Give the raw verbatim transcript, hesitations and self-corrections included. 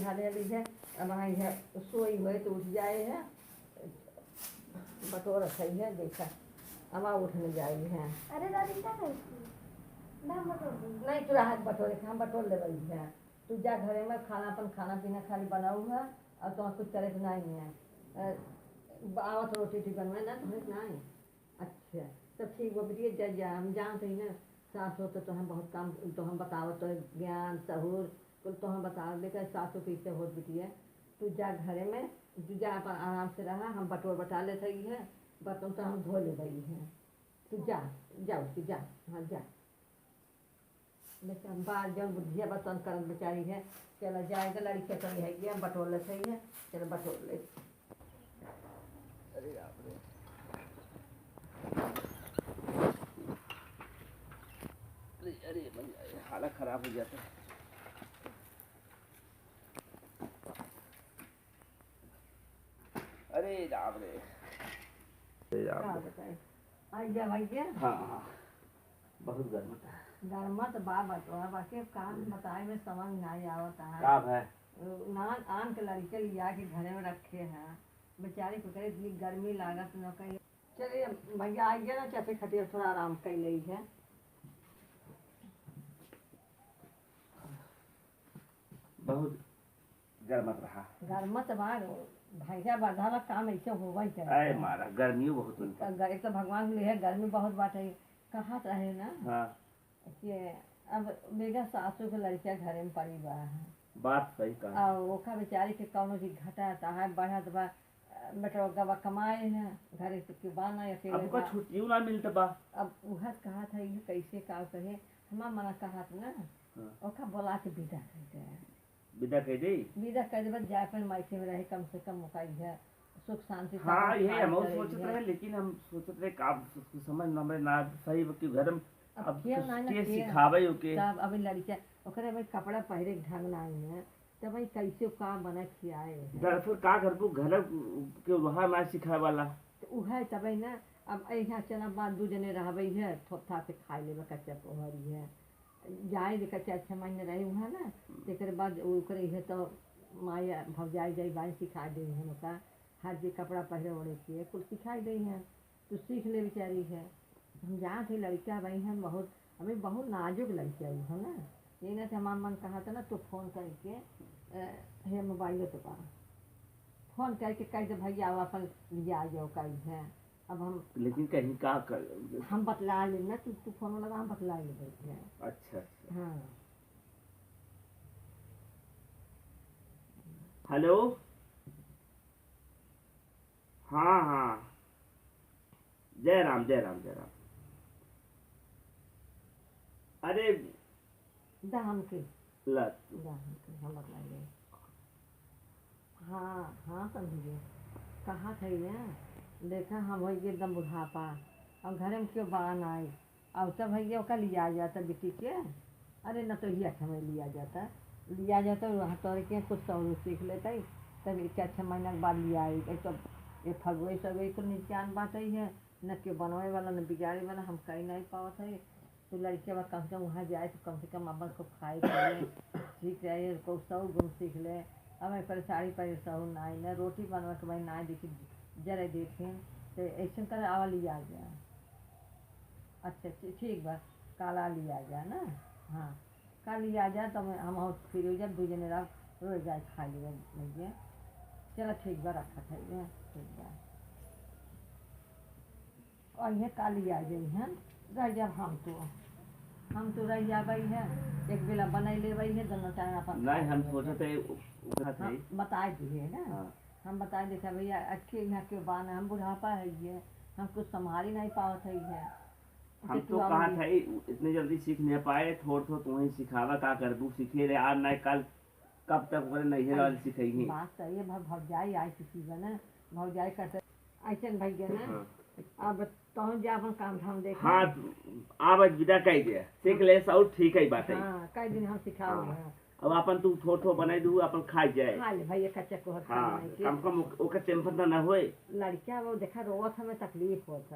खा ले ली है, अब हाँ, यह सोई हुए तो उठ जाए है, बटोर रखी है, देखा, अब उठ न जाए है। अरे दादी, क्या करती है? ना बटोर दी। नहीं, तू हाथ बटोरे, हम बटोर ले रही है। तू जा घरे में, खाना, अपन खाना पीना खाली बनाऊ है, और तो कुछ करे के नहीं है। अ, आवत रोटी ओटी बनवे ना, तुम्हें नहीं। अच्छा, तो ठीक बा बिटिया, जा, जा, हम जानत हई ना, सास हो तो तोहन बहुत काम, तोहन बतावत हो, ज्ञान, सहूर, कुल तोहन बतावत, लेकिन सास हो कैसे होत बिटिया, तू जा घरे में, तू जा अपन आराम से रहा, हम बटोर बटा लेत हई है, बर्तन तो हम धो लेबई है, तू जा, जा उठ के जा, हाँ जा। लेकिन बात जौन बुद्धिया बा तौन करत बेचारी है। चला जाए तो लड़किया तो है, ये बटोर ले सही है, चलो बटोर ले। अरे राम रे। अरे, अरे, मन, हालत खराब हो जाता है। अरे राम रे। अरे राम का रे। बताए? आई जा भाई के? हाँ, हाँ। बहुत गर्म था। गर्मा तो बा बटवा, बाकी अब का बताए में समझ ना आवत है। का भय? नान आन के लड़के लिया के घरे में रखे हैं। बेचारी को करे इतनी गर्मी लागत न कहीं। चलिए भैया आइए ना, चाची खटिया थोड़ा आराम कर ली है। बहुत गरमत रहा। गरमत बा, भैया बढ़ावा काम ऐसे होबे करे। अरे मारा, गर्मियों बहुत उनका। ग-, एक तो भगवान के लिए गर्मी बहुत बाटे, कहत रहे ना। हाँ। कि अब बेगा सासू के लड़किया घरे में पड़ी बा। बात सही कहा। आ ओका बेचारी के कौनो चीज घटत है, बढ़त बा, बेटवा गवा कमाए है, घरे से के बा ना, अकेले अब ओका बा। छुट्टियों ना मिलत बा। अब उहत कहत है, ये कैसे का कहे, हमार मना कहत ना, हाँ। ओका बोला के विदा कर दे। विदा कर दे? विदा कर दे, बस जाए पर मायके में रहे, कम से कम ओका इहे सुख शांति से हाँ, अपन ये खाए हम करे सोचत इहे। रहे, लेकिन हम सोचत रहे का अब कुछ समझ ना में ना सही बा कि घर में अब अब खेल ना, ना के खेल। सिखावे ओके। तब अभी लड़किया, ओकरे अभी कपड़ा पहिरे के ढंग ना है, तब भाई कैसे का बना खियाए है। दरअसल का करबू, घर के वहाँ ना सिखाए वाला। तो उहे तबे ना, अब यहाँ चला बात दू जने रहबे है, थोप थाप के खाए लेबे, कच्चा पोहरी है। जाए दे, कच्चा अच्छा महीने रहे वहाँ ना, हम्म। तेकर बाद ओकरे इहे तो माई भौजाई जाई बाई सिखा दे हैं ओका, हर जे कपड़ा पहिरे ओढ़े के कुल सिखाई दे हैं। तू सीख ले बेचारी है। हम जानत हई लड़का भाई हैं बहुत, अभी बहुत नाजुक लड़का है ना। ये ना कि हमार मन कहा था ना, तू फोन करके, अ, हे मोबाइल तो पा। फोन करके कह दे, "भैया, आओ, अपन लिया जाओ," कही है। अब हम लेकिन कहीं का कर हम बतला लेब ना, तू, तू फोन लगा, हम बतला लेब है। अच्छा, अच्छा। हाँ। हेलो। हाँ, हाँ। जय राम, जय राम, जय राम। अरे दा हमके। ला। दा हमके, हम बतलाइए। हाँ, हाँ, समझिए। कहा था ये, देखा, हम होइगे एकदम बुढ़ापा, अब घरे में केहू बा नाई, अब तो भैया ओका लिया जाता बेटी के, अरे न तो ही अच्छा में लिया जाता, लिया जाता, वहाँ तोरे के कुछ सहूर सीख लेता ही, तब एक अच्छा महीना के बाद लिया आई, एक तो ये फगुए सगुए कुल निशान बात ही है, न केहू बनवे वाला, न बिगाड़े वाला, हम कहीं नहीं पावत है। तो लड़के बा, कम से कम वहाँ जाए तो कम से कम अपन को खाए पिए सीख जाए, को सहूर गुण सीख ले। अब एक पर साड़ी पहरे सहूर ना आई, ना रोटी बनवा के भाई ना देखी, जरे देखें, तो ऐसे कर आवा लिया गया। अच्छा, ठी-, ठीक बा, काला लिया गया ना। हाँ, काल लिया जा, तो हम, हम और फिर हो जा, दू जने रह, रोज जाए खा लिया भैया। चला ठीक बा, रखा था ये, ठीक बा। और ये काली आ गई हैं, रह जाब हम तो, हम तो रह जाबई है, एक बेला बनाई लेबई है, दोनों टाइम अपन नहीं, खा हम लेबई सोचत है। है, उ-, उठत है। हम बताए दिए ना, हाँ। हम बताए देखा भैया, अच्छे यहाँ के बान, हम बुढ़ापा है ये, हम कुछ संभाली नहीं पावत है ये। हम तो कहा था, इतनी जल्दी सीख नहीं पाए, थोड़ थोड़ तुम्हें सिखावा, का करबू, सीखे रहे, आज नहीं कल, कब तक ओकरे नैहर वाले सिखाई हैं? बात सही है, भौ-, भौजाई आई किसी बने, भौजाई करते, ऐसे न भैया ना, हाँ। अब तोहन जा अपन काम धाम देख। हाँ, आब आज विदा कह दे, सीख ले, सब ठीक है बात है। हाँ, कई दिन हम सिखाओ हाँ। हाँ। अब अपन तू थो थो बनाई दू, अपन खा जाए। खा ले भैया, कच्चा कोहर हाँ, खाना है के। कम कम ओक-, ओकर टेंशन ना, ना होए। लड़किया वो देखा रोवत हमें तकलीफ होत है।